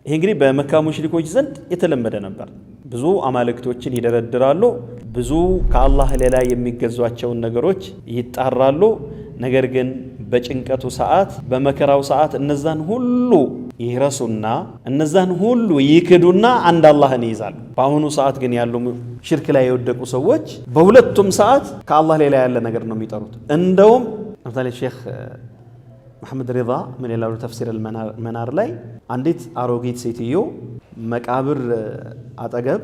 ይሄ እንግዲህ በመካ ሙሽሪኮች ዘንድ የተለመደ ነበር። ብዙ አማልክቶችን ይደረድራሉ። ብዙ ከአላህ ሌላ የሚገዟቸውን ነገሮች ይጣራሉ። ነገር ግን በጭንቀቱ ሰዓት፣ በመከራው ሰዓት እነዛን ሁሉ ይረሱና እነዛን ሁሉ ይክዱና አንድ አላህን ይይዛሉ። በአሁኑ ሰዓት ግን ያሉ ሽርክ ላይ የወደቁ ሰዎች በሁለቱም ሰዓት ከአላህ ሌላ ያለ ነገር ነው የሚጠሩት። እንደውም ለምሳሌ ሼክ መሐመድ ሪዳ ምን ይላሉ? ተፍሲር መናር ላይ አንዲት አሮጊት ሴትዮ መቃብር አጠገብ፣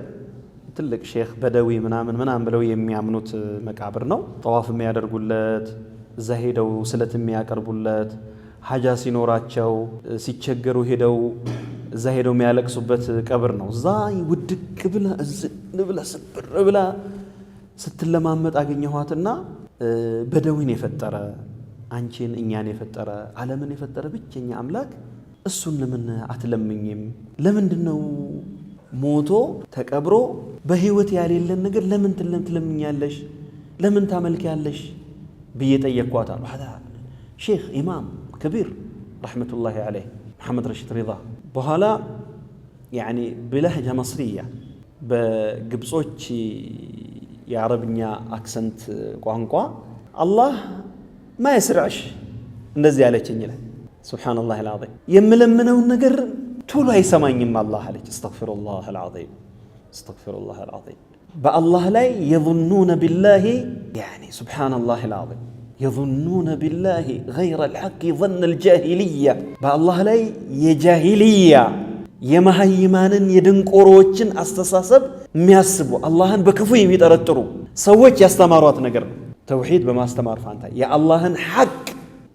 ትልቅ ሼክ በደዊ ምናምን ምናምን ብለው የሚያምኑት መቃብር ነው። ጠዋፍ የሚያደርጉለት፣ እዛ ሄደው ስለት የሚያቀርቡለት፣ ሀጃ ሲኖራቸው ሲቸገሩ ሄደው እዛ ሄደው የሚያለቅሱበት ቀብር ነው። እዛ ውድቅ ብላ፣ እዝን ብላ፣ ስብር ብላ ስትለማመጥ አገኘኋትና በደዊን የፈጠረ፣ አንቺን እኛን የፈጠረ፣ ዓለምን የፈጠረ ብቸኛ አምላክ እሱን ለምን አትለምኝም? ለምንድን ነው ሞቶ ተቀብሮ በህይወት ያሌለን ነገር ለምን ትለምኛለሽ? ለምን ታመልኪያለሽ? ብዬ ጠየቅኳት አሉ። ሼክ ኢማም كبير رحمة الله عليه መሐመድ ረሺድ ሪዳ። በኋላ يعني بلهجة مصرية፣ በግብጾች የአረብኛ accent ቋንቋ፣ አላህ ما يسرعش እንደዚህ ያለችኝ ይላል። سبحان الله العظيم። የምለምነውን ነገር ቶሎ አይሰማኝም አላህ አለች። أستغفر الله العظيم، أستغفر الله العظيم። በአላህ ላይ يظنون بالله يعني سبحان الله العظيم يظنون بالله غير الحق ظن الجاهلية። በአላህ ላይ የጃሂልያ የመሃይማንን የደንቆሮዎችን አስተሳሰብ የሚያስቡ፣ አላህን በክፉ የሚጠረጥሩ ሰዎች ያስተማሯት ነገር ነው። ተውሂድ በማስተማር ፋንታ፣ የአላህን ሐቅ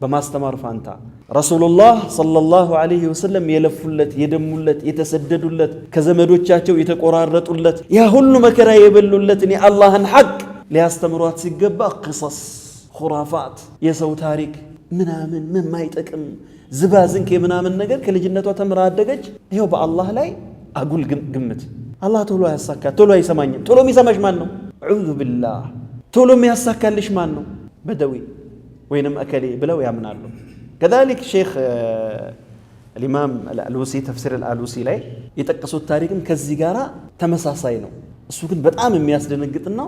በማስተማር ፋንታ፣ ረሱሉላህ صلى الله عليه وسلم የለፉለት፣ የደሙለት፣ የተሰደዱለት፣ ከዘመዶቻቸው የተቆራረጡለት፣ ያ ሁሉ መከራ የበሉለትን የአላህን ሐቅ ሊያስተምሯት ሲገባ قصص፣ خرافات፣ የሰው ታሪክ ምናምን የማይጠቅም ዝባዝንኬ ምናምን ነገር ከልጅነቷ ተምራ አደገች። ይኸው በአላህ ላይ አጉል ግምት። አላህ ቶሎ አያሳካ፣ ቶሎ አይሰማኝም። ቶሎ የሚሰማሽ ማን ነው? أعوذ بالله። ቶሎ የሚያሳካልሽ ማን ነው? በደዊ ወይንም እከሌ ብለው ያምናሉ። كذلك ሼክ الإمام አልአሉሲ ተፍሲር አልአሉሲ ላይ የጠቀሱት ታሪክም ከዚህ ጋር ተመሳሳይ ነው። እሱ ግን በጣም የሚያስደነግጥና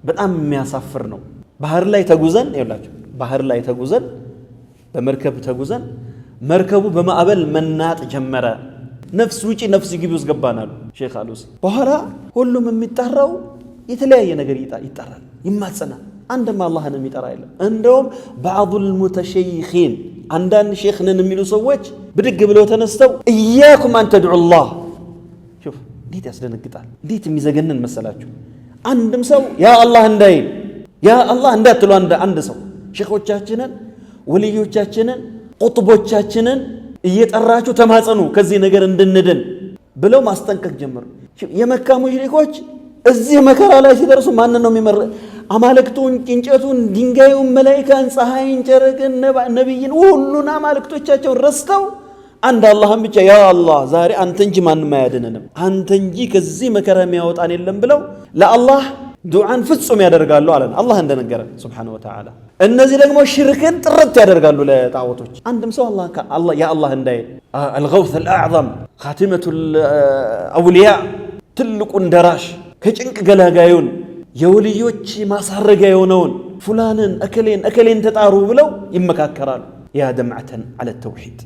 በጣም የሚያሳፍር ነው። ባህር ላይ ተጉዘን ይላችሁ፣ ባህር ላይ ተጉዘን፣ በመርከብ ተጉዘን መርከቡ በማዕበል መናጥ ጀመረ። ነፍስ ውጪ ነፍስ ግቢ ውስጥ ገባን አሉ ሼክ አሉሲ። በኋላ ሁሉም የሚጠራው የተለያየ ነገር ይጠራል፣ ይማጸናል። አንድም አላህን የሚጠራ የለም። እንደውም بعض المتشيخين፣ አንዳንድ ሼክ ነን የሚሉ ሰዎች ብድግ ብለው ተነስተው إياكم أن تدعوا الله። شوف እንዴት ያስደነግጣል! እንዴት የሚዘገንን መሰላችሁ! አንድም ሰው ያ አላህ እንዳይል፣ ያ አላህ እንዳትሉ፣ አንድ ሰው ሼኾቻችንን፣ ወልዮቻችንን፣ ቁጥቦቻችንን እየጠራችሁ ተማጸኑ ከዚህ ነገር እንድንድን ብለው ማስጠንቀቅ ጀመሩ። የመካ ሙሽሪኮች እዚህ መከራ ላይ ሲደርሱ ማንን ነው የሚመር? አማልክቱን፣ እንጨቱን፣ ድንጋዩን፣ መላኢካን፣ ፀሐይን፣ ጨረቅን፣ ነቢይን፣ ሁሉን አማልክቶቻቸውን ረስተው አንድ አላህን ብቻ ያ አላህ ዛሬ አንተ እንጂ ማንም አያድንንም፣ አንተ እንጂ ከዚህ መከራ የሚያወጣን የለም ብለው ለአላህ ዱዓን ፍጹም ያደርጋሉ አለን አላህ እንደነገረን سبحانه وتعالى። እነዚህ ደግሞ ሽርክን ጥርት ያደርጋሉ ለጣዖቶች። አንድም ሰው ያ አላህ እንዳይል፣ الغوث الأعظم، خاتمة الأولياء፣ ትልቁን ደራሽ፣ ከጭንቅ ገላጋዩን፣ የወልዮች ማሳረጊያ የሆነውን ፉላንን እከሌን እከሌን ተጣሩ ብለው ይመካከራሉ። يا دمعة على التوحيد።